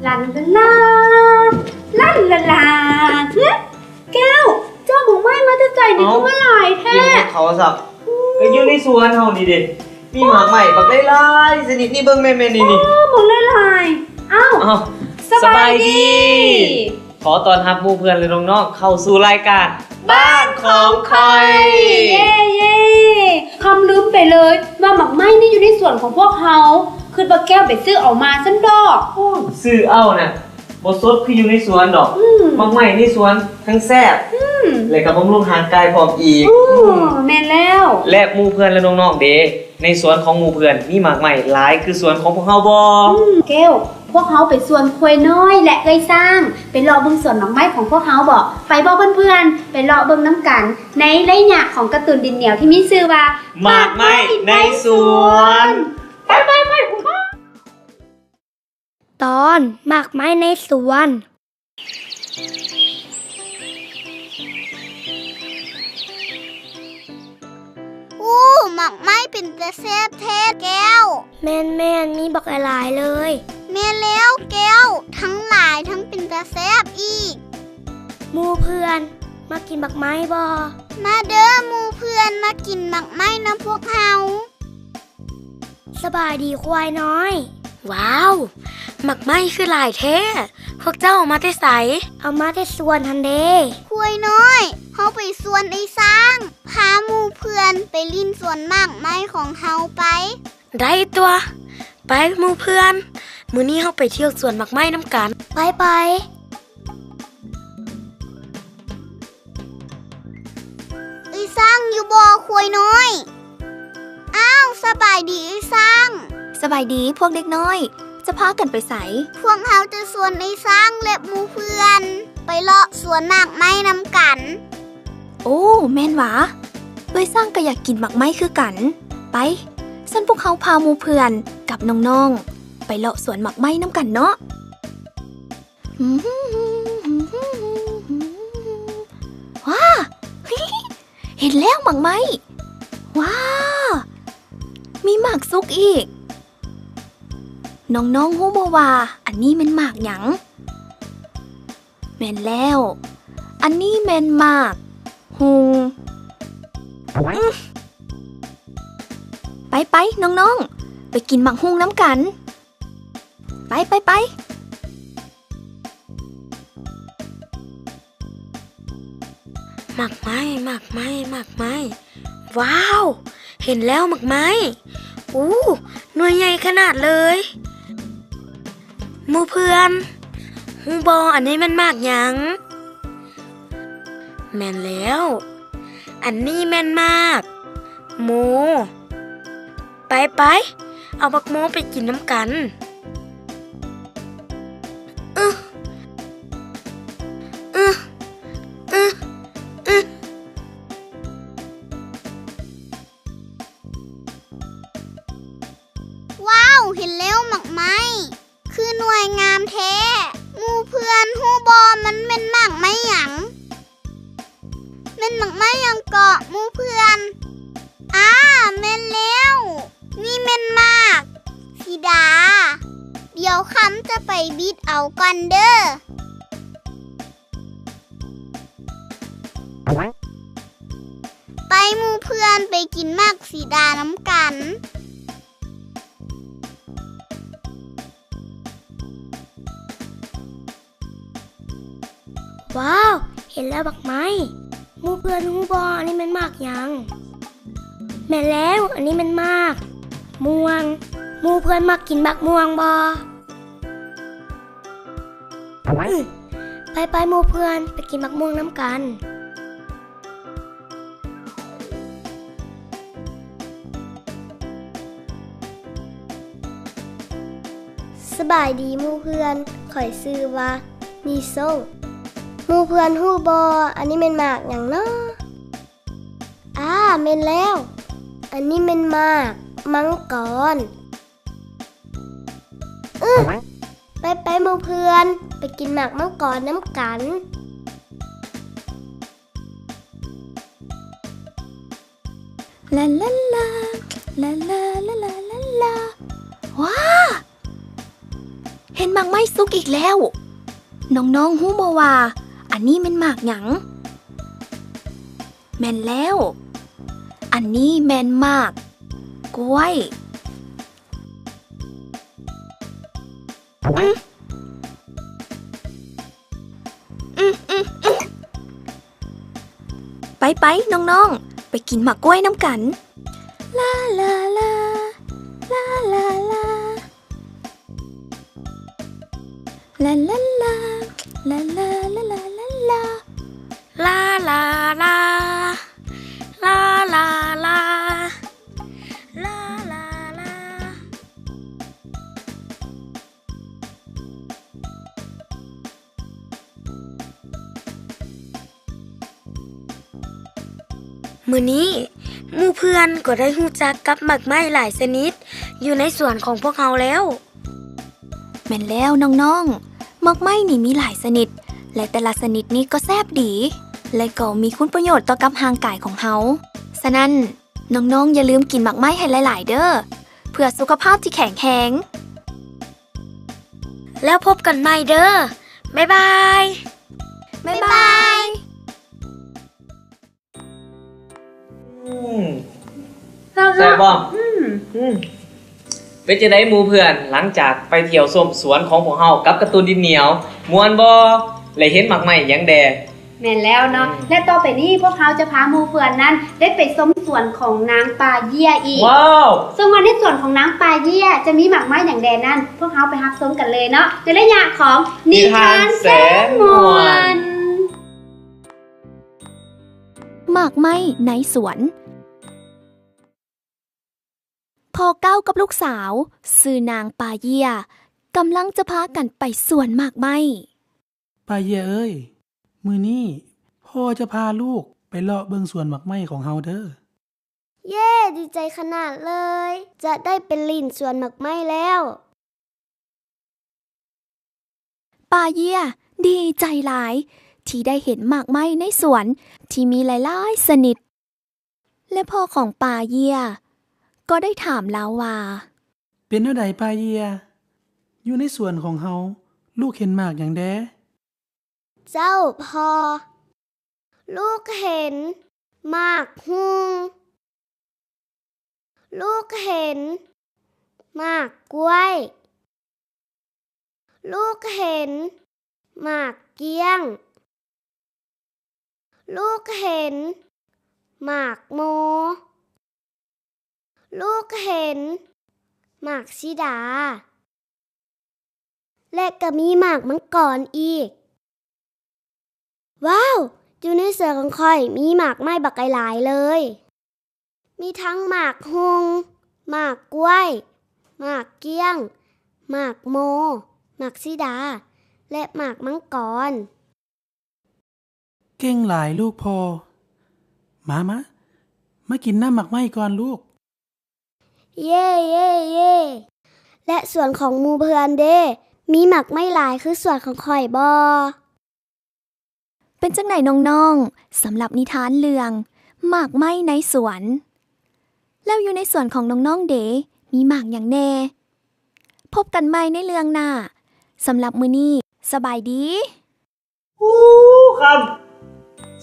ລັນລາລາ ລັນລາລາ. ຫຶ ແກ້ວ ເຈົ້າໝາກໄມ້ມາແຕ່ໃສນີ້ ເອົ້າ ຄືມາຫຼາຍແທ້? ກິນຂອງເຂົາຊະ. ອືມ ກໍຢູ່ໃນສວນເຮົານີ້ເດ້ ມີໝາກໄມ້ບັກຫຼາຍໆຊະນິດນີ້. ເບິ່ງແມ່ໆ ນີ້ໆ. ໂອ້ ບັກຫຼາຍໆ. ອ້າວ ອ້າວ ສະບາຍດີ ສະບາຍດີ. ຂໍຕ້ອນຮັບໝູ່ເພື່ອນ ແລະ ນ້ອງໆ ເຂົ້າສູ່ລາຍການບ້ານຂອງຂ້ອຍ. ເຢ້ ເຢ້ ຄຳລືມໄປເລີຍວ່າໝາກໄມ້ນີ້ຢູ່ໃນສວນຂອງພວກເຮົາ. ຄິດວ່າແກ້ວໄປຊື້ເອົາມາຊັ້ນດອກ. ໂອ້ຍ ຊື້ເອົານະ ບໍ່ສົດຄືຢູ່ໃນສວນດອກ. ອືມ ໝາກໄມ້ໃນສວນທັງແຊບ ອືມ ແລະ ກໍບຳລຸງຮ່າງກາຍພ້ອມອີກ. ອືມ ອືມ ແມ່ນແລ້ວ. ແລະ ໝູ່ເພື່ອນ ແລະ ນ້ອງໆ ເດ້ ໃນສວນຂອງໝູ່ເພື່ອນມີໝາກໄມ້ຫຼາຍຄືສວນຂອງພວກເຮົາບໍ່? ອືມ ແກ້ວ ພວກເຮົາໄປຊວນຄວາຍນ້ອຍ ແລະ ເອື້ອຍຊ້າງ ໄປເລາະເບິ່ງສວນໝາກໄມ້ຂອງພວກເຮົາບໍ່? ໄປບໍ່ເພື່ອນໆ? ໄປເລາະເບິ່ງນຳກັນໃນໄລຍະຂອງກາຕູນດິນໜຽວທີ່ມີຊື່ວ່າ ໝາກໄມ້ໃນສວນ. ໄປໆໆ ຕອນ ໝາກໄມ້ໃນສວນ. ໂອ້ ໝາກໄມ້ເປັນຕາແຊບແທ້ແກ້ວ. ແມ່ນໆ ມີບັກຫຼາຍໆເລີຍ. ແມ່ນແລ້ວແກ້ວ ທັງຫຼາຍທັງເປັນຕາແຊບອີກ. ໝູ່ເພື່ອນ ມາກິນໝາກໄມ້ບໍ່? ມາເດີໝູ່ເພື່ອນ ມາກິນໝາກໄມ້ນຳພວກເຮົາ. ສະບາຍດີຄວາຍນ້ອຍ. ວ້າວ ໝາກໄມ້ຄືຫຼາຍແທ້ ພວກເຈົ້າເອົາມາແຕ່ໃສ? ເອົາມາແຕ່ສວນຫັ້ນເດ້. ຄວາຍນ້ອຍ ເຮົາໄປຊວນໄອ້ຊ້າງ ພາໝູ່ເພື່ອນໄປຫຼິ້ນສວນໝາກໄມ້ຂອງເຮົາໄປ. ໄດ້ຕົວະ ໄປໝູ່ເພື່ອນ ມື້ນີ້ເຮົາໄປທ່ຽວສວນໝາກໄມ້ນຳກັນ. ໄປໆ. ເອື້ອຍຊ້າງຢູ່ບໍ່ຄວາຍນ້ອຍ? ອ້າວ ສະບາຍດີເອື້ອຍຊ້າງ. ສະບາຍດີພວກເດັກນ້ອຍ ຈະພາກັນໄປໃສ? ພວກເຮົາຈະຊວນເອື້ອຍຊ້າງ ແລະ ໝູ່ເພື່ອນໄປເລາະສວນໝາກໄມ້ນຳກັນ. ໂອ້ ແມ່ນຫວາ ເອື້ອຍຊ້າງກໍຢາກກິນໝາກໄມ້ຄືກັນ. ໄປ ຊັ້ນພວກເຮົາພາໝູ່ເພື່ອນກັບນ້ອງໆ ໄປເລາະສວນໝາກໄມ້ນຳກັນເນາະ. ວ້າ ເຫັນແລ້ວໝາກໄມ້. ວ້າ ມີໝາກສຸກອີກ. ນ້ອງໆ ຮູ້ບໍ່ວ່າອັນນີ້ແມ່ນໝາກຫຍັງ? ແມ່ນແລ້ວ ອັນນີ້ແມ່ນໝາກຮຸ່ງ. ໄປໆ ນ້ອງໆ ໄປກິນໝາກຮຸ່ງນຳກັນ. ໄປໆໆ. ໝາກໄມ້ ໝາກໄມ້ ໝາກໄມ້. ວ້າວ ເຫັນແລ້ວໝາກໄມ້. ໂອ້ ໜ່ວຍໃຫຍ່ຂະໜາດເລີຍ. ໝູ່ເພື່ອນ ຮູ້ບໍ່ ອັນນີ້ແມ່ນໝາກຫຍັງ? ແມ່ນແລ້ວ ອັນນີ້ແມ່ນໝາກໂມ. ໄປໆ ເອົາໝາກໂມໄປກິນນຳກັນ. ອຶ ອຶ ອຶ ອຶ. ວ້າວ ເຫັນແລ້ວໝາກໄມ້ ຄືໜ່ວຍງາມແທ້. ໝູ່ເພື່ອນຮູ້ບໍ່ ມັນແມ່ນໝາກໄມ້ຫຍັງ? ແມ່ນໝາກໄມ້ຫຍັງເກາະໝູ່ເພື່ອນ? ອາ ແມ່ນແລ້ວ ນີ້ແມ່ນໝາກສີດາ. ດຽວຄຳຈະໄປບິດເອົາກ່ອນເດີ. ໄປໝູ່ເພື່ອນ ໄປກິນໝາກສີດານຳກັນ. ວ້າວ ເຫັນແລ້ວໝາກໄມ້. ໝູ່ເພື່ອນຮູ້ບໍ່ ອັນນີ້ແມ່ນໝາກຫຍັງ? ແມ່ນແລ້ວ ອັນນີ້ແມ່ນໝາກມ່ວງ. ໝູ່ເພື່ອນມັກກິນໝາກມ່ວງບໍ່? ອື ໄປໆ ໝູ່ເພື່ອນ ໄປກິນໝາກມ່ວງນຳກັນ. ສະບາຍດີໝູ່ເພື່ອນ, ຂ້ອຍຊື່ວ່າມີໂຊ. ໝູ່ເພື່ອນຮູ້ບໍ່ ອັນນີ້ແມ່ນໝາກຫຍັງເນາະ? ອາ ແມ່ນແລ້ວ, ອັນນີ້ແມ່ນໝາກມັງກອນ. ອື ໄປໆ ໝູ່ເພື່ອນ ໄປກິນໝາກມັງກອນນຳກັນ. ລາລາລາ ລາລາລາລາລາລາ. ວ້າ ເ ເຫັນໝາກໄມ້ສຸກອີກແລ້ວ. ນ້ອງໆ ຮູ້ບໍ່ວ່າອັນນີ້ແມ່ນໝາກຫຍັງ? ແມ່ນແລ້ວ, ອັນນີ້ແມ່ນໝາກກ້ວຍ. ອືມ ອືມ ອືມ ອືມ. ໄປໆ ນ້ອງໆ ໄປກິນໝາກກ້ວຍນຳກັນ. ລາ ລາ ລາ ລາ ລາ ລາ. ລາ ລາ ລາ ລາ ລາ ລາ ລາ ລາ ລາ. ລາ ລາ ລາ ລາ ລາ ລາ ລາ. ມື້ນີ້ໝູ່ເພື່ອນກໍໄດ້ຮູ້ຈັກກັບໝາກໄມ້ຫຼາຍຊະນິດຢູ່ໃນສວນຂອງພວກເຮົາແລ້ວ. ແມ່ນແລ້ວນ້ອງໆ, ໝາກໄມ້ນີ້ມີຫຼາຍຊະນິດ ແລະ ແຕ່ລະຊະນິດນີ້ກໍແຊບດີ ແລະ ກໍມີຄຸນປະໂຫຍດຕໍ່ກັບຮ່າງກາຍຂອງເຮົາ. ສະນັ້ນ ນ້ອງໆ ຢ່າລືມກິນໝາກໄມ້ໃຫ້ຫຼາຍໆ ເດີ້ ເພື່ອສຸຂະພາບທີ່ແຂງແຮງ. ແລ້ວພົບກັນໃໝ່ເດີ້. ບາຍບາຍ. ບາຍບາຍ. ອືມ ແຊບບໍ່? ອືມ ອືມ. ເປັນຈັ່ງໃດໝູ່ເພື່ອນ ຫຼັງຈາກໄປທ່ຽວຊົມສວນຂອງພວກເຮົາກັບກາຕູນດິນໜຽວ ມ່ວນບໍ່? ແລະ ເຫັນໝາກໄມ້ຫຍັງແດ່? ແມ່ນແລ້ວເນາະ ອືມ ແລະ ຕໍ່ໄປນີ້ພວກເຮົາຈະພາໝູ່ເພື່ອນນັ້ນໄດ້ໄປຊົມສວນຂອງນາງປາເຢ້ຍອີກ. ວ້າວ! ເຊິ່ງວ່າໃນສວນຂອງນາງປາເຢ້ຍຈະມີໝາກໄມ້ຫຍັງແດ່ນັ້ນ ພວກເຮົາໄປຮັບຊົມກັນເລີຍເນາະ ໃນໄລຍະຂອງນິທານແສນມ່ວນ. ໝາກໄມ້ໃນສວນ. ພໍ່ເກົ້າກັບລູກສາວຊື່ນາງປາເຢ້ຍ ກຳລັງຈະພາກັນໄປສວນໝາກໄມ້. ປາເຢ້ຍເອີຍ, ມື້ນີ້ພໍ່ຈະພາລູກໄປເລາະເບິ່ງສວນໝາກໄມ້ຂອງເຮົາເດີ້. ເຢ້, ດີໃຈຂະໜາດເລີຍ, ຈະໄດ້ໄປຫຼິ້ນສວນໝາກໄມ້ແລ້ວ. ປາເຢ້ຍດີໃຈຫຼາຍທີ່ໄດ້ເຫັນໝາກໄມ້ໃນສວນທີ່ມີຫຼາຍໆຊະນິດ ແລະ ພໍ່ຂອງປາເຢ້ຍກໍໄດ້ຖາມລາວວ່າ, ເປັນແນວໃດປາເຢ້ຍ? ຢູ່ໃນສວນຂອງເຮົາ ລູກເຫັນໝາກຫຍັງແດ່? ເຈົ້າພໍ່, ລູກເຫັນໝາກຮຸ່ງ, ລູກເຫັນໝາກກ້ວຍ, ລູກເຫັນໝາກກ້ຽງ, ລູກເຫັນໝາກໂມ, ລູກເຫັນໝາກສີດາ ແລະ ກໍມີໝາກມັງກອນອີກ. ວ້າວ! ຢູ່ໃນສວນຂອງຂ້ອຍມີໝາກໄມ້ບັກຫຼາຍໆເລີຍ. ມີທັງໝາກຮຸ່ງ, ໝາກກ້ວຍ, ໝາກກ້ຽງ, ໝາກໂມ, ໝາກສີດາ ແລະ ໝາກມັງກອນ. ເກັ່ງຫຼາຍລູກພໍ່. ມາ, ມາ, ມາກິນນ້ຳໝາກໄມ້ກ່ອນລູກ. ເຢ້, ເຢ້, ເຢ້. ແລະ ສວນຂອງໝູ່ເພື່ອນເດ? ມີໝາກໄມ້ຫຼາຍຄືສວນຂອງຂ້ອຍບໍ່? ເປັນຈັ່ງໃດນ້ອງໆ ສຳລັບນິທານເລື່ອງໝາກໄມ້ໃນສວນ? ແລ້ວຢູ່ໃນສວນຂອງນ້ອງໆເດ ມີໝາກຫຍັງແດ່? ພົບກັນໃໝ່ໃນເລື່ອງໜ້າ. ສຳລັບມື້ນີ້ ສະບາຍດີ. ໂອ້ ຄຳ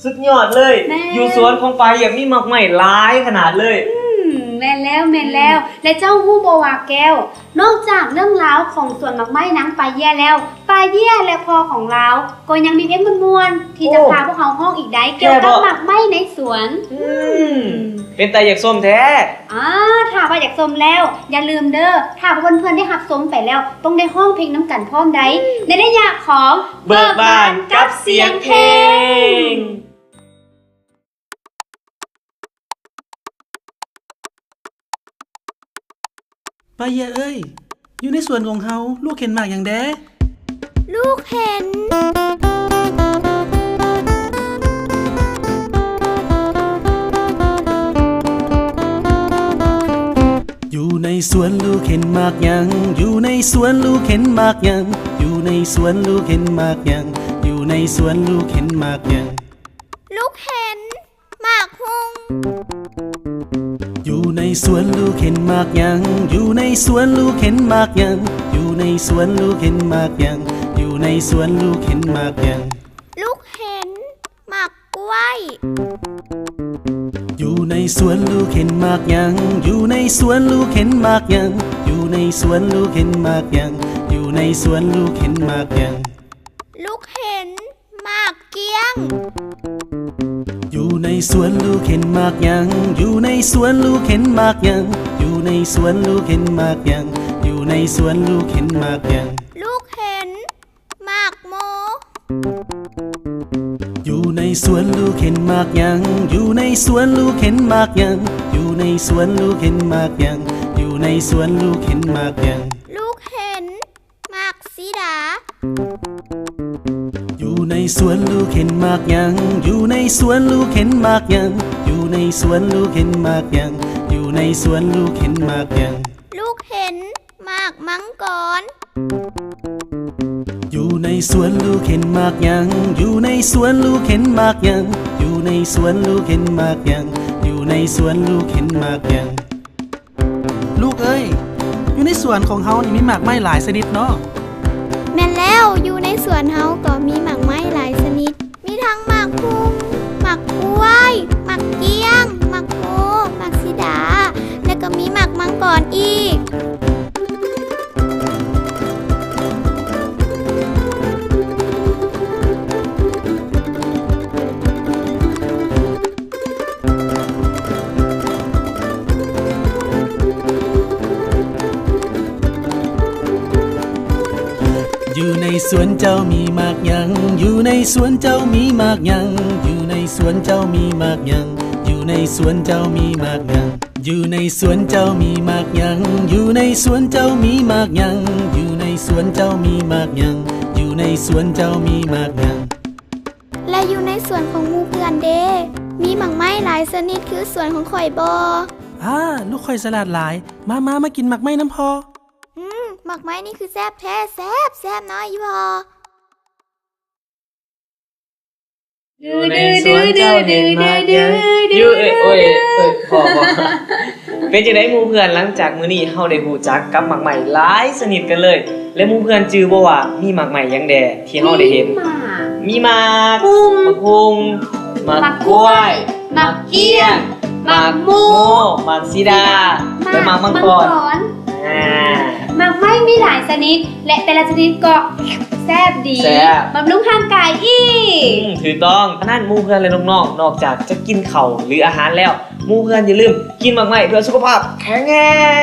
ສຸດຍອດເລີຍ. ແມ່ນ. ຢູ່ສວນຂອງປາເຢ້ຍມີໝາກໄມ້ຫຼາຍຂະໜາດເລີຍ. ອືມ ແມ່ນແລ້ວ, ແມ່ນແລ້ວ. ອືມ. ແລະ ເຈົ້າຮູ້ບໍ່ວ່າແກ້ວ, ນອກຈາກເລື່ອງລາວຂອງສວນໝາກໄມ້ນາງປາເຢ້ຍແລ້ວ, ປາເຢ້ຍ ແລະ ພໍ່ຂອງລາວ ກໍຍັງມີເພງມ່ວນໆ ທີ່ຈະ ໂອ້ ພາພວກເຮົາຮ້ອງອີກໄດ້ ແມ່ນບໍ່? ກ່ຽວກັບໝາກໄມ້ໃນສວນ. ອືມ ອືມ ເປັນຕາຢາກຊົມແທ້. ອາ ຖ້າວ່າຢາກຊົມແລ້ວ ຢ່າລືມເດີ້, ຖ້າວ່າເພື່ອນໆໄດ້ຮັບຊົມໄປແລ້ວ ຕ້ອງໄດ້ຮ້ອງເພງນຳກັນພ້ອມໃດ໋ ອືມ ໃນໄລຍະຂອງເບີກບານກັບສຽງເພງ. ປາເຢ້ຍເອີຍ, ຢູ່ໃນສວນຂອງເຮົາ ລູກເຫັນໝາກຫຍັງແດ່? ລູກເຫັນ ຢູ່ໃນສວນລູກເຫັນໝາກຫຍັງ? ຢູ່ໃນສວນລູກເຫັນໝາກຫຍັງ? ຢູ່ໃນສວນລູກເຫັນໝາກຫຍັງ? ຢູ່ໃນສວນລູກເຫັນໝາກຫຍັງ? ລູກເຫັນໝາກຮຸ່ງ. ຢູ່ໃນສວນລູກເຫັນໝາກຫຍັງ? ຢູ່ໃນສວນລູກເຫັນໝາກຫຍັງ? ຢູ່ ໃນສວນລູກເຫັນໝາກຫຍັງ? ຢູ່ໃນສວນລູກເຫັນໝາກຫຍັງ? ລູກເຫັນໝາກກ້ວຍ. ຢູ່ໃນສວນລູກເຫັນໝາກຫຍັງ? ຢູ່ໃນສວນລູກເຫັນໝາກຫຍັງ? ຢູ່ໃນສວນລູກເຫັນໝາກຫຍັງ? ຢູ່ໃນສວນລູກເຫັນໝາກຫຍັງ? ລູກເຫັນໝາກກ້ຽງ. ຢູ່ໃນສວນລູກເຫັນໝາກຫຍັງ? ຢູ່ໃນສວນລູກເຫັນໝາກຫຍັງ? ຢູ່ໃນສວນລູກເຫັນໝາກຫຍັງ? ຢູ່ໃນສວນລູກເຫັນໝາກຫຍັງ? ລູກເຫັນໝາກໂມ. ຢູ່ໃນສວນລູກເຫັນໝາກຫຍັງ? ຢູ່ໃນສວນລູກເຫັນໝາກຫຍັງ? ຢູ່ໃນສວນລູກເຫັນໝາກຫຍັງ? ຢູ່ໃນສວນລູກເຫັນໝາກຫຍັງ? ລູກເຫັນໝາກສີດາ. ຢູ່ໃນສວນລູກເຫັນໝາກຫຍັງ? ຢູ່ໃນສວນລູກເຫັນໝາກຫຍັງ? ຢູ່ໃນສວນລູກເຫັນໝາກຫຍັງ? ຢູ່ໃນສວນລູກເຫັນໝາກຫຍັງ? ລູກເຫັນໝາກມັງກອນ. ຢູ່ໃນສວນລູກເຫັນໝາກຫຍັງ? ຢູ່ໃນສວນລູກເຫັນໝາກຫຍັງ? ຢູ່ໃນສວນລູກເຫັນໝາກຫຍັງ? ຢູ່ໃນສວນລູກເຫັນໝາກຫຍັງ? ລູກເອີຍ, ຢູ່ໃນສວນຂອງເຮົານີ້ມີໝາກໄມ້ຫຼາຍຊະນິດເນາະ. ແມ່ນແລ້ວ, ຢູ່ໃນສວນເຮົາກໍມີໝາກໄມ້ຫຼາຍຊະນິດ. ມີທັງໝາກຮຸ່ງ, ໝາກກ້ວຍ, ໝາກກ້ຽງ, ໝາກໂມ, ໝາກສີດາ ແລະກໍມີໝາກມັງກອນອີກ. ຢູ່ໃນສວນເຈົ້າມີໝາກຫຍັງ? ຢູ່ໃນສວນເຈົ້າມີໝາກຫຍັງ? ຢູ່ໃນສວນເຈົ້າມີໝາກຫຍັງ? ຢູ່ໃນສວນເຈົ້າມີໝາກຫຍັງ? ຢູ່ໃນສວນເຈົ້າມີໝາກຫຍັງ? ຢູ່ໃນສວນເຈົ້າມີໝາກຫຍັງ? ຢູ່ໃນສວນເຈົ້າມີໝາກຫຍັງ? ຢູ່ໃນສວນເຈົ້າມີໝາກຫຍັງ? ແລະຢູ່ໃນສວນຂອງໝູ່ເພື່ອນເດ ມີໝາກໄມ້ຫຼາຍຊະນິດຄືສວນຂອງຂ້ອຍບໍ່? ອາ ລູກຂ້ອຍສະຫຼາດຫຼາຍ. ມາ ມາ ມາກິນໝາກໄມ້ນຳພໍ່. ອືມ ໝາກໄມ້ນີ້ຄືແຊບແທ້ ແຊບ ແຊບເນາະອີ່ພໍ່. ຢູ່ໃນສວນເຈົ້າເຫັນໝາກຫຍັງ? ຢູ່ ເອີຍ ໂອ້ຍ ເອີຍ ພໍ ພໍ. ເປັນຈັ່ງໃດໝູ່ເພື່ອນ? ຫຼັງຈາກມື້ນີ້ເຮົາໄດ້ຮູ້ຈັກກັບໝາກໄມ້ຫຼາຍຊະນິດກັນເລີຍ ແລະໝູ່ເພື່ອນຈື່ບໍ່ວ່າມີໝາກໄມ້ຫຍັງແດ່ທີ່ເຮົາໄດ້ເຫັນ? ມີໝາກ ມີໝາກ ຫຸ່ງ ໝາກຫຸ່ງ ໝາກກ້ວຍ ໝາກກ້ຽງ ໝາກໂມ ໝາກສີດາ ແລະໝາກມັງກອນ. ອາ ໝາກໄມ້ມີຫຼາຍຊະນິດ ແລະແຕ່ລະຊະນິດກໍແຊບດີ ແຊບ ບຳລຸງຮ່າງກາຍອີກ. ອືມ ຖືກຕ້ອງ. ສະນັ້ນໝູ່ເພື່ອນ ແລະນ້ອງໆ ນອກຈາກຈະກິນເຂົ້າ ຫຼື ອາຫານແລ້ວ ໝູ່ເພື່ອນຢ່າລືມກິນໝາກໄມ້ເພື່ອສຸຂະພາບແຂງແຮ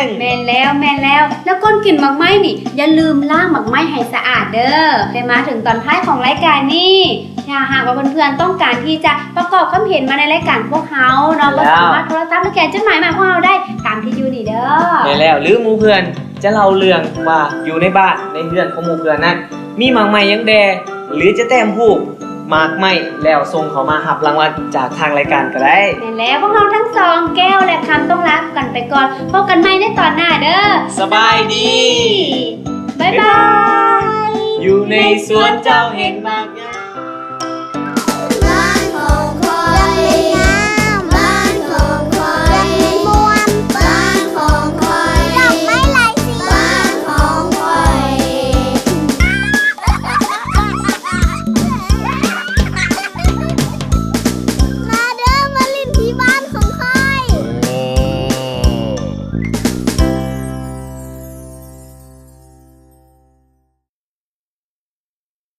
ງ. ແມ່ນແລ້ວ ແມ່ນແລ້ວ. ແລ້ວກ່ອນກິນໝາກໄມ້ນີ້ ຢ່າລືມລ້າງໝາກໄມ້ໃຫ້ສະອາດເດີ້. ແລະມາເຖິງຕອນທ້າຍຂອງລາຍການນີ້ ຖ້າຫາກວ່າເພື່ອນໆຕ້ອງການທີ່ຈະປະກອບຄຳເຫັນມາໃນລາຍການພວກເຮົາເນາະ ກໍສາມາດໂທລະສັບ ຫຼື ຂຽນຈົດໝາຍມາພວກເຮົາໄດ້ຕາມທີ່ຢູ່ນີ້ເດີ້. ແມ່ນແລ້ວ. ຫຼືໝູ່ເພື່ອນຈະເລົ່າເລື່ອງວ່າຢູ່ໃນບ້ານໃນເຮືອນຂອງໝູ່ເພື່ອນນັ້ນ ມີໝາກໄມ້ຫຍັງແດ່ ຫຼືຈະແຕ້ມຮູບໝາກໄມ້ແລ້ວສົ່ງເຂົ້າມາຮັບລາງວັນຈາກທາງລາຍການກໍໄດ້. ແມ່ນແລ້ວ. ພວກເຮົາທັງສອງ ແກ້ວ ແລະ ຄຳ ຕ້ອງລາກັນໄປກ່ອນ. ພົບກັນໃໝ່ໃນຕອນໜ້າເດີ້. ສະບາຍດີ. ບາຍບາຍ. ຢູ່ໃນສວນເຈົ້າເຫັນໝາກຫຍັງ?